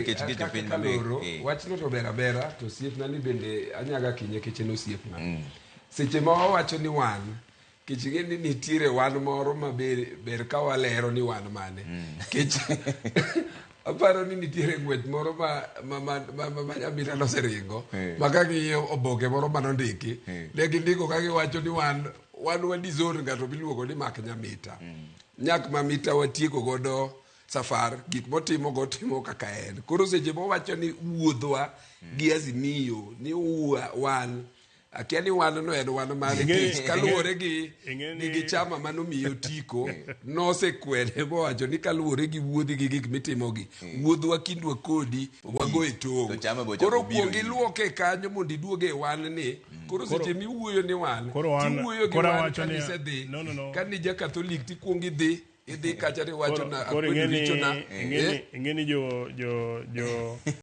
Nikech nitie kaka jopiny ma be- kaloro, wachno to ber abera to osiepna ni bende anyaga kinye kech en osiepna. Seche ma wawacho ni wan, kech ing'e ni nitiere wan moro ma ber, ber ka walero ni wan mane. Kech aparo ni nitiere ng'wech moro ma, ma, ma, ma, ma, ma Nyamira noseringo ma ka ng'iyo oboke moro manondiki ne gindiko ka giwacho ni wan wan wa disown ng'ato miluongo ni Mak Nyamita. Nyak Mamita watieko godo safar gik motimo go timo kaka en. Koro seche mowacho ni wuodhwa gi Azimio ni wan akia ni wan no en wan mane kech kaluwore gi gi chama manomiye otiko nosekwede mowacho ni kaluwore gi wuodhi gi gik mitimogi wuodhwa kindwa kodi wago e tong'. To chama be ochako Koro obiro kuong iri. iluoke kanyo mondo iduoge e wan ni. Koro seche miwuoyo ni wan, Koro wan- tiwuoyo gi koro wan awacho niya- kanisedhi. No, no, no. Ka ni ja Katholik tikuong idhi, idhi kacha tiwacho na Koro akwedo ing'e ni richona. ing'e ni Eh? ing'e ni jo jo jo